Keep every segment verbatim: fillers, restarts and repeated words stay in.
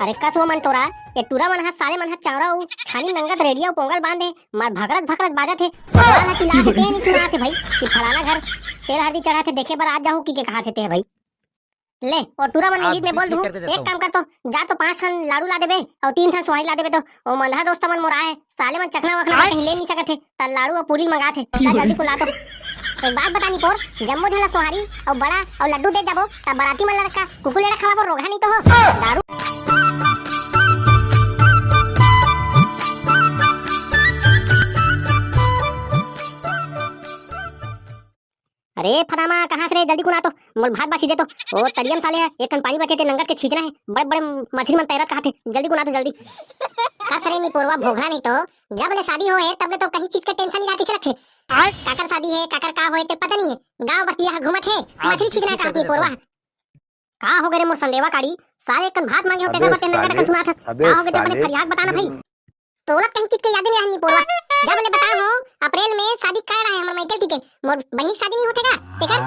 अरे कस वो मन टोरा, ये टूरा मन ह, साले मन ह चावरा अउ छानी नंगत रेडिया अउ पोंगल बांधे, मार भकरत भकरत बाजत हे। कोतवाल ह चिल्लात हे, ते नहीं सुनात हे भाई कि फलाना घर तेल हरदी चढ़ात हे, देखे बर आ जाहू कि के कहात हे ते भाई। ले, ओ टूरा मन आज मीत में बोल ठीक दूं, करके देता एक हूँ। काम कर तो, जा तो पांच ठन लाड़ू ला देबे अउ तीन ठन सोहारी ला देबे तो। ओ मंदहा दोस्त मन मोर आए, साले मन चखना वखना कहीं ले नहीं सकत हे, त लाड़ू अउ पूरी मंगात हे। जा जल्दी कुला तो। एक बात बता निपोर, जम्मो झन ला सोहारी अउ बड़ा अउ लड्डू दे जाबो, त बराती मन ला का कुकुर ले खवाबो, रोगहा नहीं तो हो। दारू। अरे फदामा, कहाँ से रे? जल्दी कुना तो, मोर भात बासी दे तो। ओ तरियम साले, एक कन पानी बचे ते नंगत के छींचना हे, बड़े बड़े मछली मन तैरत कहाथे, जल्दी कुना तो जल्दी। कस रे निपोरवा भोगला नहीं तो, जब ले शादी हो हे तब ले तो कहीं चीज के टेंशन नहीं रहती रखे। काकर शादी हे, काकर का होए ते पता नहीं हे, गांव बस्तिया ह घूमत हे, मछली छींचना कहात निपोरवा। का हो गे रे मोर संदेवा काड़ी, साले एक कन भात मांगे हो तेखर बर ते नंगत कन सुनाथस। का हो गे ते बने फरियाक बताना भाई। तोला कहीं चीज के याद नहीं रहनी पोरवा। जब ले बताओ हो, अप्रैल में शादी कर रहा है हमर माइकल टी के। मोर बहिनी शादी नहीं होथे का? तेकर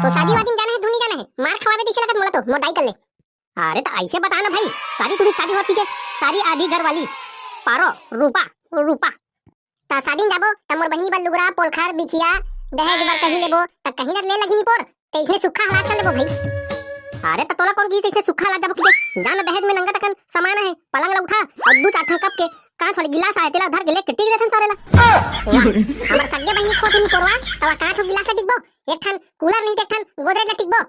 तो शादी वादी में जाना है, धुनी जाना है। मार खवावे दिखे लगत मोला तो, मोर दाई कर ले। अरे तो ऐसे बता ना भाई, सारी टुरी शादी होती के, सारी आधी घर वाली पारो रूपा, रूपा। ता शादी में जाबो, त मोर बहिनी बर लुगरा, पोलखर, बिछिया, दहेज बर कहीं लेबो, त कहीं न ले लगी निपोर। ते इसने सुक्खा हालात कर लेबो भाई। अरे त तोला कौन कहिस इसने सुक्खा हालात जाबो किके? जान दहेज में नंगा तकन सामान है, पलंग ला उठा और दू चार ठन कप के कांच वाली गिलास आए, तेला धर के लेके टिक देथन सारे ला। वाह, हमर सगे बहिनी खोत नहीं पोरवा, तवा कांच हो गिलास ला टिकबो, एक ठन कूलर नहीं ते एक ठन गोदरेज ला टिकबो।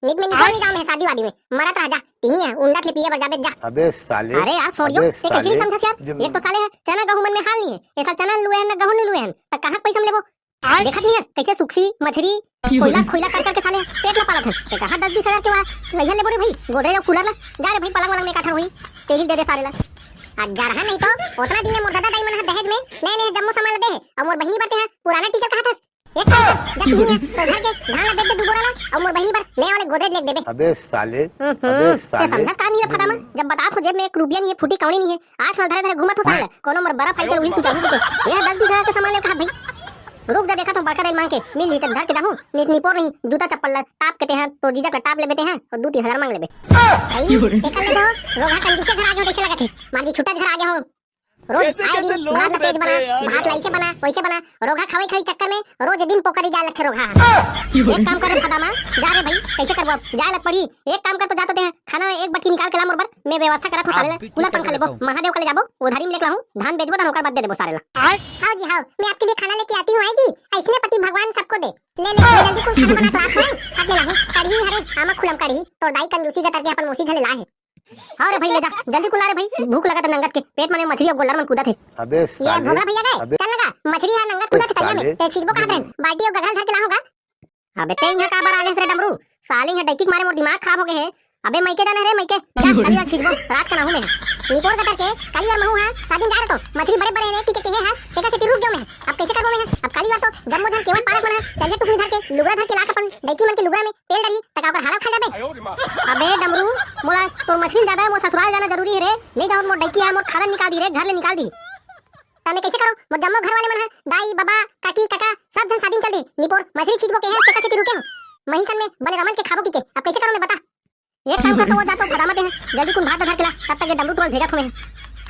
नित में निकल नहीं जाओ मैं शादी वादी में, मरत रह जा, पी है, उंडा ले पिए बर जाबे जा। अबे साले, अरे यार सोड़ियो, अबे ते कैसे नहीं साले, समझस यार? जब एक तो साले है, चना गहूं मन में हाल नहीं है, ऐसा चना लुए हैं ना गहूं लुए हैं, त कहाँ पैसा में लेबो? देखत नहीं है कैसे सुक्सी, मछरी, कोयला, खोइला कर करके साले पेट ला पालत है। ते कहा दस बीस हजार के वहाँ वही लेबो रे भाई, गोदरेज और कूलर ला। जा रे भाई, पलंग वलंग में काठर हुई, तेल दे दे सारे ला। आ जा रहा नहीं तो, उतना दिन ले मोर दादा दाई मन ह दहेज में नए नए जम्मो सामान ला दे है, और मोर बहिनी बर ते ह पुराना टिकल कहा था। एक काम कर, जा पी है, तो घर के धान ला बेच दे दू बोरा ला, और मोर बहिनी बर नए वाले गोदरेज लेके देबे। अबे साले, हम्म, अबे ते साले। समझस का नहीं रे फटामन, जब बतात हो जेब में एक रुपया नहीं है, फूटी कौड़ी नहीं है, आठ साल धरे धरे घूमत हो साले, कोनो मोर बरा फाइटर उही चुटा मुझे। ये दस बीस हजार के सामान ले कहा भाई। रुक जा, देखा तो बड़का दाई मांग के मिल ली, त धर के जाहूं, नित निपोर नहीं, जूता चप्पल ला टाप के ते हैं, तो जीजा का टाप लेबे ते हैं, और दू तीन हजार मांग लेबे। भाई, देखा ले तो, रोगहा कंजूसे घर आगे हो, कैसे लगत है? मार जी छुट्टा घर आगे हो। रोज आए दिन भात ला तेज बना, भात ला ऐसे बना, वैसे बना, रोगहा खवाई खाई चक्कर में रोज दिन पोकरी जाए लगथे रोगहा। एक काम कर रे फटामा, जा रे भाई, कैसे करबो अब? जाए लग पड़ी। एक काम कर तो जा तो दे, खाना एक बटकी निकाल के ला मोर बर, मैं व्यवस्था करत हूँ साले ला। कूलर पंखा लेबो, महादेव का ले जाबो, उधारी में लेके लाहूँ, धान बेचबो, धान ओकर बाद दे देबो सारे ला। हाव जी हाव, मैं आपके लिए खाना लेके आती हूँ, आए जी। ऐसने पति भगवान सबको दे। ले ले, मैं जल्दी कुल खाना बना के लात हूँ, खट ले लाहूँ। कढ़ी हरे, आमा खुलम कढ़ी, तोर दाई कंजूसी गतर के अपन मौसी घले ला है। हाँ रे भाई, ले जा, जल्दी कुला रे भाई, भूख लगत है नंगत के, पेट में मछली और गोल्लर मन कूदत है। अबे ये साले, भोगला भैया गए, अबे चल लगा, मछली है नंगत कूदत है तरिया में, साले। ते छिड़बो कहाँ थे? बाल्टी और गढ़ल धर के लाहूँ का? अबे ते इहाँ का बर आ गेस रे डमरू? साले इहाँ डैकी के मारे मोर दिमाग खराब हो गए है। अबे मइके जाना है रे मइके, जा, काली वार छिड़बो, रात का नाहू में है। निपोर गतर के, काली वार महू हाँ, शादी में जा रहे तो, मछली बड़े बड़े ने, की के कहे हस, तेकर सेती रुक गयो मैं। अब कैसे करबो मैं? अब काली वार तो जम्मो झन केवट पारक मन ह, चलिए टुकनी धर के, लुगरा धर के लाके अपन डैकी मन के लुगरा में पेल डरी, तका ओकर हाड़ा खा जाबे। अबे डमरू, मोला तोर मछली ज्यादा है, मोर ससुराल जाना जरूरी है रे। नहीं जाओ, मोर डैकी है, मोर खाना निकाल दी रे, घर ले निकाल दी। त मैं कैसे करूँ? मोर जम्मो घर वाले मन ह, दाई, बाबा, काकी, काका, सब झन शादी में चल दे। निपोर, मछली छींचबो के है, तेकर सेती रुके हो। मही सन में बने रमन के खाबो की के। अब कैसे करूँ मैं बता? एक काम कर तो वो जा तो फटामा दे है, जल्दी कुन भात धर के ला, तब तक ये डमरू टोल भेजा थो मैं।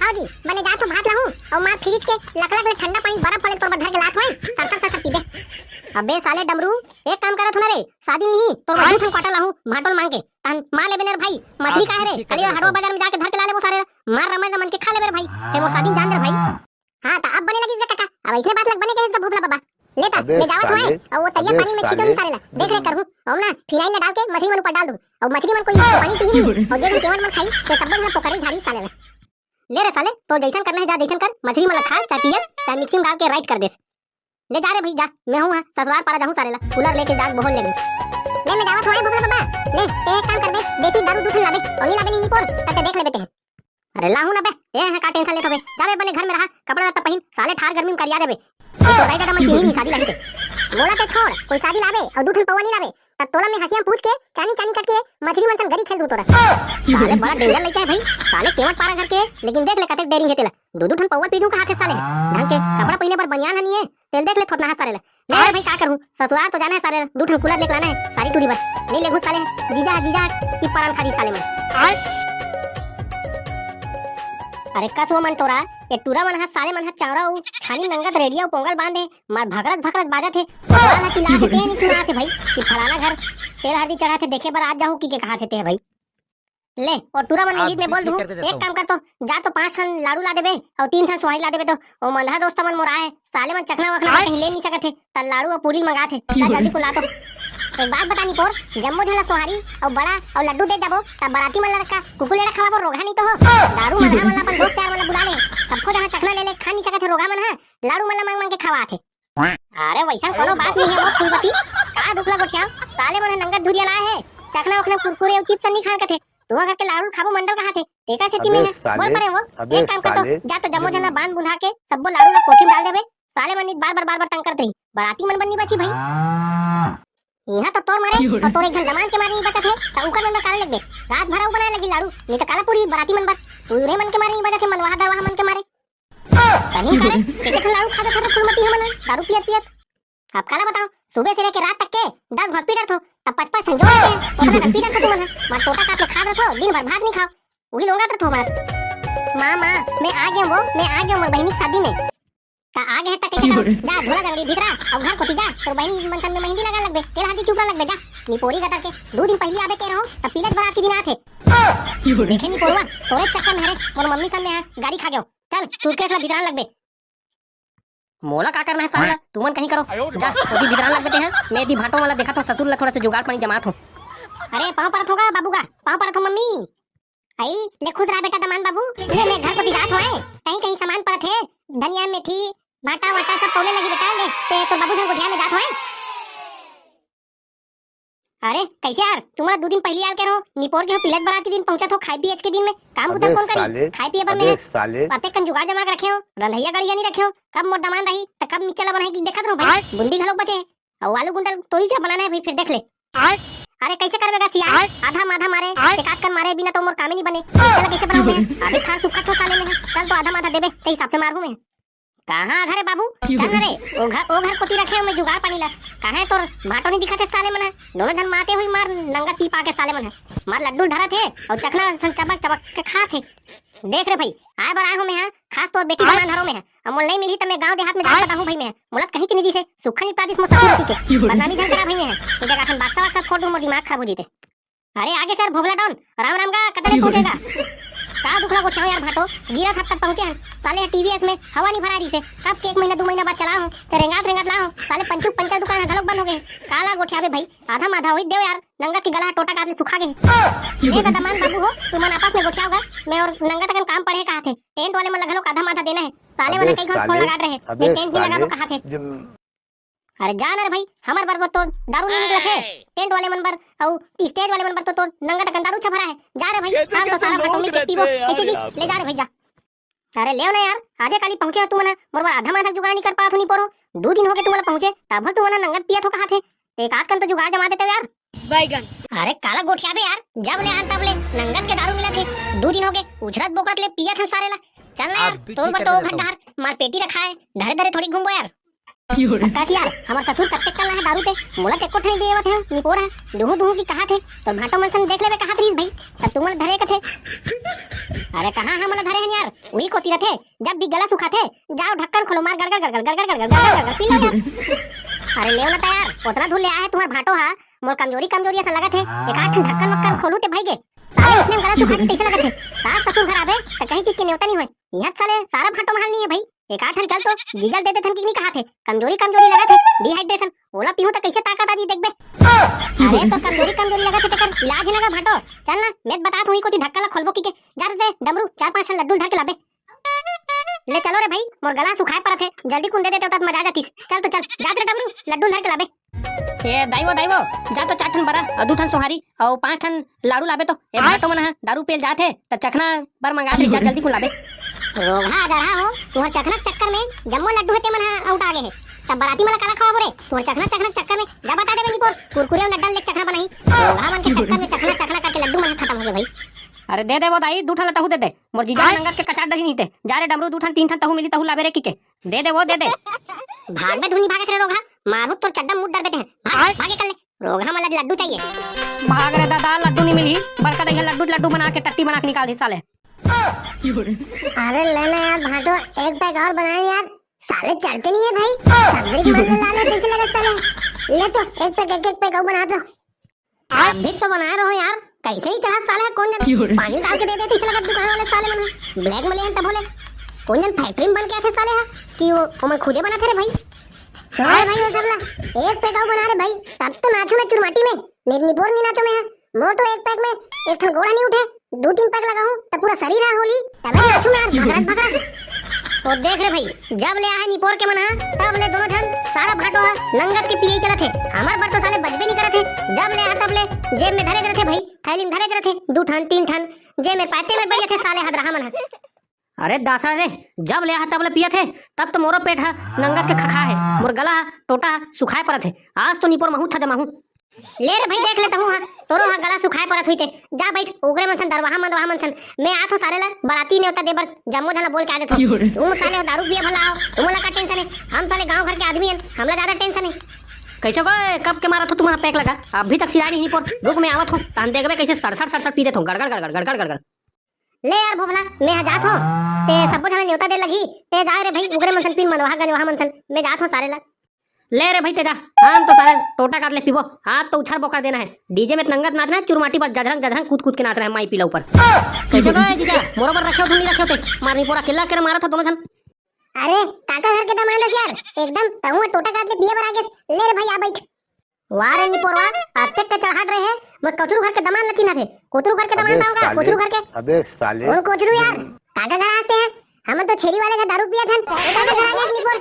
हाँ जी, बने जा तो भात लाहूँ, और मार फ्रिज के लकलक ले ठंडा पानी बर्फ वाले तोर बर धर के लात होए, सर सर सर सर पी दे। अबे साले डमरू, एक काम करत हो ना रे, शादी नहीं, तोर बर दू ठन क्वार्टर लाहूँ, भाटोल मांग के, तहन मार ले बेनर भाई, मछली का है रे, कल हटवा बाजार में जाके धर के ला लेबो सारे, मार रमन रमन के खा लेबे रे भाई, हे मोर शादी जान दे रे भाई। हाँ, त अब बने लगिस गा काका। अब अइसने बात लग बने कहिस गा भोभला बाबा। ले त, अबे मैं जावत हूँ, साले, अउ वो तरिया अबे पानी में छींचो साले। नहीं सारे ला। देख रे करहूँ। अउ ना, फिनाइल ला डाल के मछली मन ऊपर डाल दूँ। अउ मछली मन कोई पानी पी नहीं। अउ जे झन केवट मन खाई, ते सब्बो झन पोकरी झाड़ी साले ला। ले रे साले, तो जैसन करना है जा, जैसन कर, मछली मन ला खा, चाहे पियस, चाहे मिक्सी में डाल के राइट कर देस। ले जा रे भाई जा, मैं हूँ हाँ, ससुराल पारा जाहूँ सारे ला, कूलर लेके जाके बोहल लेगू। ले मैं जावत हूँ भोभला बाबा। ले, ते एक काम करबे, देसी दारू दू ठन लाबे, अउ नहीं लाबे नहीं निपोर, तब ते देख लेबे ते। अरे लाहू ना बे, ए है का टेंशन लेत हबे? जाबे अपने घर में रहा, कपड़ा लत्ता पहिन, साले ठार गर्मी में करिया देबे। ए तो राई दादा मन चीनी नहीं शादी लाही ते। मोला ते छोड़, कोई शादी लाबे अउ दू ठन पौवा नहीं लाबे, तब तोला मैं हंसिया में पूछ के चानी चानी करके मछली मन सन गरी खेल दूं तोरा। साले बड़ा डेंजर लइका है भाई, साले केवट पारा घर के, लेकिन देख ले कतेक डेयरिंग है तेला। दू दू ठन पौवा पी दूं कहा थे साले। ढंग के कपड़ा पहिने बर बनियान ह नहीं है, तेल देख ले थोतना है साले ला। ले रे भाई, का करूँ? ससुराल तो जाना है साले, दू ठन कूलर लेके लाना है, सारी टूरी बस। नहीं लेगू साले, जीजा, जीजा, की परान खा दी साले मन। अरे कस वो मन टोरा, ये टूरा मन ह, साले मन ह चावरा अउ छानी नंगत रेडिया अउ पोंगल बांधे, मार भकरत भकरत बाजत हे। कोतवाल ह चिल्लात हे, ते नहीं सुनात हे भाई कि फलाना घर तेल हरदी चढ़ात हे, देखे बर आ जाहू कि के कहात हे ते भाई। ले, ओ टूरा मन ईद में बोल दूं, एक काम कर तो, जा तो पांच ठन लाड़ू ला देबे अउ तीन ठन सोहारी ला देबे तो। ओ मंदहा दोस्त मन मोर आए, साले मन चखना वखना कहीं ले नहीं सकत हे, त लाड़ू अउ पूरी मंगात हे। जा जल्दी कुला तो। एक बात बता निपोर, जम्मो झन ला सोहारी अउ बड़ा अउ लड्डू दे जाबो, त बराती मन ला का कुकुलेड़ा खवाबो, रोगहा नहीं तो हो। दारू मंदहा मन ला अपन दोस्त यार मन ला बुला ले, सबको जहां चखना ले ले, खा नहीं सकत हे रोगहा मन ह, लाड़ू मन ला मांग मांग के खवात हे। अरे वैसा कोनो बात नहीं है वो फूलपति, का दुख ला गोठियाव, साले मन ह नंगत धुरिया लाए हे, चखना वखना कुरकुरे अउ चिप्स नहीं खान कथे, तुहा घर के लाड़ू खाबो मंडल कहाथे, तेकर सेती में बोल परे वो। एक काम कर तो, जा तो जम्मो झन ला बांध बुंधा के सब्बो लाड़ू ला कोठी में डाल देबे, साले मन नित बार बार बार बार तंग करत रही, बराती मन बनी बची भाई। इहां तो तोर मारे अउ तोर एक झन दमांद के मारे नहीं बचत हे, त उकर मन बर काला लगबे? रात भर अउ बनाए लगी लाड़ू, नहीं त काला पूरी बराती मन बर। तू रे मन के मारे नहीं बचत हे, मनवाहा दरवाहा मन के मारे। सही करे, एक ठन लाड़ू खा जात हे फुलमती हमन ह, दारू पियत पियत। अब काला बताओ, सुबह से लेके रात तक के दस घर पी डरथो, तब पच पच ठन जोर देते हैं, ओतना घर पी डरथो तुमन ह। मार टोटा काट ले खा डरथो, दिन भर भात नहीं खाओ, वही लोंगा डरथो मार। माँ, माँ, मैं आ गया वो, मैं आ गया मोर बहिनी के शादी में। का आगे हे त कइसे करो? जा झोला जंगली भीतरा अउ घर कोती जा, तोर बहिनी मन सन में मेहंदी लगा लगबे, तेल हरदी चुपरा लगबे, जा। निपोरी गतर के, दू दिन पहिली आबे के रहो, त पिलज बरात के दिन आथे। देखे निपोरवा, तोरे चक्कर में हरे, मोर मम्मी सन में हा, गाड़ी खा गयो। चल, सूटकेस ला भीतरान लगबे। मोला का करना हे साला, तुमन कहीं करो। जा, ओती भीतरान लगबे ते हा, मैं एती भांटो वाला देखत हूँ, ससुर ला थोड़ा से जुगाड़ पानी जमात हूँ। अरे, पाँव परत होगा बाबू का, पाँव परत हो मम्मी। आई, ले खुश रहा बेटा दमान बाबू। ले मैं घर कोती जात हों, कहीं कहीं सामान परत हे, धनिया, मेथी, भाटा वाटा सब तौले लगी बेटा। ले ते तोर बाबू झन गोठिया में जात हों। अरे कइसे यार, तुमन दू दिन पहिली आल के रहो, निपोर के हो, पिलज बरात के दिन पहुंचत हो, खाए पिए के दिन में काम बुता कौन करी? खाए पिए बर में अतेक कन जुगाड़ जमा के रखे हो, रंधैया गड़िया नहीं रखे हो, कब मोर दमान रही त कब मिच्चा ला बनाही कि देखत रहो भाई। बुंदी घलोक बचे हे, अउ आलू गुंडल तोरी से बनाना हे भाई, फिर देख ले। अरे कइसे करबे गा सियार? आधा माधा मारे, एकाध कन मारे बिना तो मोर कामे नहीं बने। चल कइसे बनाऊं मैं? अभी खार सुखत हो साले में, चल तो आधा माधा देबे, ते हिसाब से मारहूं मैं। कहाँ आधा रे बाबू? चल ना रे, ओ घर, ओ घर कोती रखे हो मैं जुगाड़ पानी ला। कहाँ हे तोर भांटो नहीं दिखत हे साले मन ह? दोनों झन माते हुई मार नंगा पी पा के साले मन ह। मार लड्डू धरत हे अउ चखना सन चबक चबक के खात हे। देख रे भाई, आए बर आए हो मैं हा, खास तोर बेटी दमान हरो मैं हा। अब मोल नहीं मिलही त मैं गांव देहात में जाके बताहूं भाई मैं हा। मोला कहीं के नहीं दिसे, सुखा निपटा दिस मोर ससुर के। बदनामी झन करा भाई मैं हा। ये जगह खान बाक्सा वाक्सा फोड़ दूं, मोर दिमाग खराब हो जीते। अरे आगे सर भोभला डॉन, राम राम गा, कतने पहुंचेगा? का दुखला गोठियाओ यार भांटो, गिरा थप तक पहुंचे हन। साले टीवीएस में हवा नहीं भरा रही से, कब के एक महीना दो महीना बाद चला हो, ते रेंगात रेंगात ला हो। साले पंचू पंचर दुकान ह घलोक बंद हो गए। काला गोठियाबे भाई, आधा माधा होई देव यार, नंगत के गला ह टोटा काट ले सुखा गे। ये गा दमान बाबू हो, तुमन आपस में गोठियाओ गा, मैं अउ नंगत अकन काम पड़े कहाथे। टेंट वाले मन ला घलोक आधा माधा देना हे। साले मन कई घंटा फोन लगात रहे, मैं टेंट नहीं लगाबो कहाथे। अरे जा ना रे भाई, हमर बर तो दारू नहीं निकलत हे। टेंट वाले मन बर अउ स्टेज वाले मन बर तो तोर नंगत अकन दारू छपरा हे। जा रे भाई, हम तो सारा भांटो में के पीबो। कइसे जी? ले जा रे भाई जा। अरे लेव ना यार, आधे काली पहुंचे हो तुमन, मोर बर आधा माधा जुगाड़ नहीं कर पात हो निपोरो। दू दिन हो गए तुमन पहुंचे, तब तुमन नंगत पियत हो कहाथे। एक आध कन तो जुगाड़ जमा देते हो यार। बैगन। अरे काला गोठियाबे यार, जब ले आन तब ले नंगत के दारू मिलत हे। दू दिन हो गए, उछरत बोकरत ले पियत हन सारे ला। चल ना यार, तोर बर तो ओ घर डहर मार पेटी रखा हे, धरे धरे थोड़ी घूमबो यार। कस यार, हमर ससुर कत्ते कल्ला हे दारू ते, मोला ते एको ठन देवत हे, निपोर हे, दुहू दुहू की कहाथे, तोर भांटो मन संग देख लेबे कहात रहिस भाई, तब तुमन धरे कथे। अरे कहाँ हमन ला धरे हन यार, उही कोती रथे, जब भी गला सुखाथे, जाओ ढक्कन खोलो, मार गड़गड़ गड़गड़ गड़गड़ गड़गड़ गड़गड़ गड़गड़ पी लो यार। अरे लेव ना त यार, ओतना दूर ले आए हे तुम्हर भांटो हा, मोर कमजोरी कमजोरी असन लगत हे, एक आध ठन ढक्कन वक्कन खोलू ते भई गे। साले इसने गला सुखा दी तइसे लगत हे। सास ससुर घर आबे त कहीं चीज के नेवता नहीं होय। इहां त साले सारा भांटो महल नहीं हे भाई। एक आध ठन चल तो, जीजा ल दे देथन कि नहीं कहाथे। कमजोरी कमजोरी लगत हे, डिहाइड्रेशन। ओला पीहूं त कइसे ताकत आ जी देखबे। अरे तो कमजोरी कमजोरी लगत हे तेकर इलाज हे ना गा भांटो। चल ना, मैं बतात हूं, ई कोती ढक्कन ला खोलबो की के। जा रे दे, डमरू, चार पांच ठन लड्डू ल धर के लाबे। ले चलो रे भाई, मोर गला सुखाए परत हे, जल्दी कुन दे देते होता त मजा आ जातीस। चल तो चल, जा रे डमरू, लड्डू ल धर के लाबे। ए दाई वो, दाई वो, जा तो चार ठन बरा अउ दू ठन सोहारी अउ पांच ठन लाड़ू लाबे तो। ए भांटो मन ह दारू पियल जात हे, त चखना बर मंगा दे, जा जल्दी कुन लाबे। रोगहा अजरहा हो, तुहर चखना के चक्कर में जम्मो लड्डू हे ते मन ह अउटा गे हे। तब बराती मन ला काला खवाबो रे? तुहर चखना चखना के चक्कर में जा बता देबे निपोर, कुरकुरे अउ नड्डा ले चखना बनाही। रोगहा मन के चक्कर में चखना चखना करके लड्डू मन ह खतम हो गे भाई। अरे दे दे वो दाई, दू ठन ला तहू दे दे। मोर जीजा नंगत के कचार डरी नहीं ते। जा रे डमरू, दू ठन तीन ठन तहू मिली तहू लाबे रे की के। दे दे वो, दे दे। भाग बे धुनी भागत रे रोगहा, मारहूं तोर चड्डा मूड़ डरबे ते। भाग, भाग निकल ले। रोगहा मन ला लड्डू चाहिए। भाग रे दादा, लड्डू नहीं मिली। बड़का दई ह लड्डू लड्डू बना के टट्टी बना के निकाल दी साले। अरे लेना यार भाटो, एक पैक और बना यार, साले चढ़ते नहीं है भाई। सगरी के मन ला ले, कैसे लगा साले? ले तो एक पैक, एक एक पैक और बना दो। अभी तो बना रहे हो यार, कैसे ही चढ़ा साले है, कौन जन पानी डाल के दे देते इसे लगा दुकान वाले साले मन। ब्लैक में ले तब बोले कौन जन फैक्ट्री में बन के आते साले है कि वो ओमन खुदे बनाते रे भाई। छोड़ रे भाई वो सब ला, एक पैक और बना रे भाई, तब तो नाचू मैं चुरमाटी में, नहीं निपोर नहीं नाचो मैं। मोर तो एक पैक में एक ठन गोड़ा नहीं उठे, दो तीन पैक लगाऊं तो पूरा शरीर है होली, तबे नाचू मैं यार भगरत भगरत। ओ देख रे भाई, जब ले आहे निपोर के मन हा, तब ले दोनों झन सारा भाटो हा नंगत के पिए चलत हे। हमर बर तो साले बजबे नहीं करत हे। जब ले आ तब ले जेब में धरे रहत हे भाई, थैली में धरे रहत हे, दू ठन तीन ठन जेब में पाते में बैठे थे साले हदरहा मन हा। अरे दासा रे, जब ले आ तब ले पियत हे, तब तो मोरो पेट हा नंगत के खखा हे, मोर गला हा टोटा हा सुखाए परत हे। आज तो निपोर महू था जमाहू। ले रे भाई, देख ले तहूँ हा, तोरो हा गला सुखाए परत हुई ते। जा बैठ, उगरे मन सन, दरवाहा मंदवाहा मन सन। मैं आत हो साले ला बराती नेवता दे बर, जम्मो झन ला बोल के आ देथो। क्यों रे? तुम साले हो दारू पिए भला आओ, तुम ला का टेंशन है? हम साले गांव घर के आदमी हन, हमला ज्यादा टेंशन है। कैसे गो, कब के मारा थो तुम्हारा पैक लगा, अभी तक सिरानी नहीं पोर। रुक मैं आवत हूँ, तान देखबे कैसे सड़सड़ सड़सड़ पी देथो, गड़गड़ गड़गड़ गड़गड़ गड़गड़। ले यार भोभला, मैं हा जात हो, ते सब्बो झन नेवता दे लगी, ते जाए रे भाई, उगरे मन सन पीन मंदवाहा गंजवाहा मन सन, मैं जात हो सारे ला। ले रे भाई तेजा, हम तो सारे टोटा काट ले पीबो। आज तो उछार बोका देना है। डीजे में नंगत नाचना है, चुरमाटी पर जधरंग जधरंग कूद कूद के नाच रहा है माई पीला ऊपर। कैसे गए जीजा, मोरो पर रखे हो तुम नहीं रखे होते? मारनी पूरा किल्ला के मारा था दोनों जन। अरे काका घर के दामाद हस यार, एकदम तहु टोटा काट ले पिए बर आगे। ले रे भाई आ बैठ। वाह रे निपोरवा, अतेक के चढ़ाट रहे, मैं कोचरू घर के दामाद लकी ना थे। कोचरू घर के दामाद अबे ना होगा, साले, कोचरू घर के। अबे साले। कौन कोचरू यार? काका घर आते हैं, हम तो छेरी वाले का दारू पिया था, एकर का घर आ गया निपोर?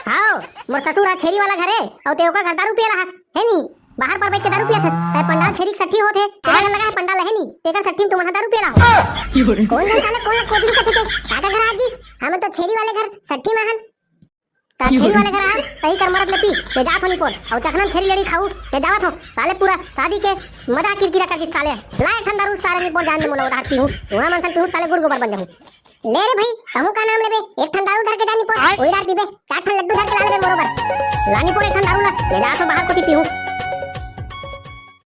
हाओ, मोर ससुर आ छेरी वाला घर है, और ते ओकर घर दारू पिया हस, है नी? बाहर पर बैठ के दारू पिया हस, ते पंडाल छेरी के सट्ठी होत है, तेरा घर लगा है पंडाल है नी, तेकर सट्ठी में तुमन दारू पिया हो। कौन जन साले कौन ला कोचरू कथे ते? काका घर आ जी, हम तो छेरी वाले घर सट्ठी में हन। ता छेरी वाले घर आ, तही कर मरत ले पी, मैं जात हो निपोर, और चखना में छेरी लेड़ी खाऊ, मैं जावत हो, साले पूरा शादी के मजा किरकिरा कर दी साले। ला एक ठन दारू सारे निपोर जान दे मोला उधार पीहूं, वहां मन सन पीहूं साले गुड़ गोबर बन जाहूं। ले रे भाई, कहूं का नाम लेबे? एक ठन दारू धर के जा निपोर, आय। ओई रात पीबे, चार ठन लड्डू धर के ला लेबे मोरो बर। ला निपोर एक ठन दारू ला, ले जा तो बाहर को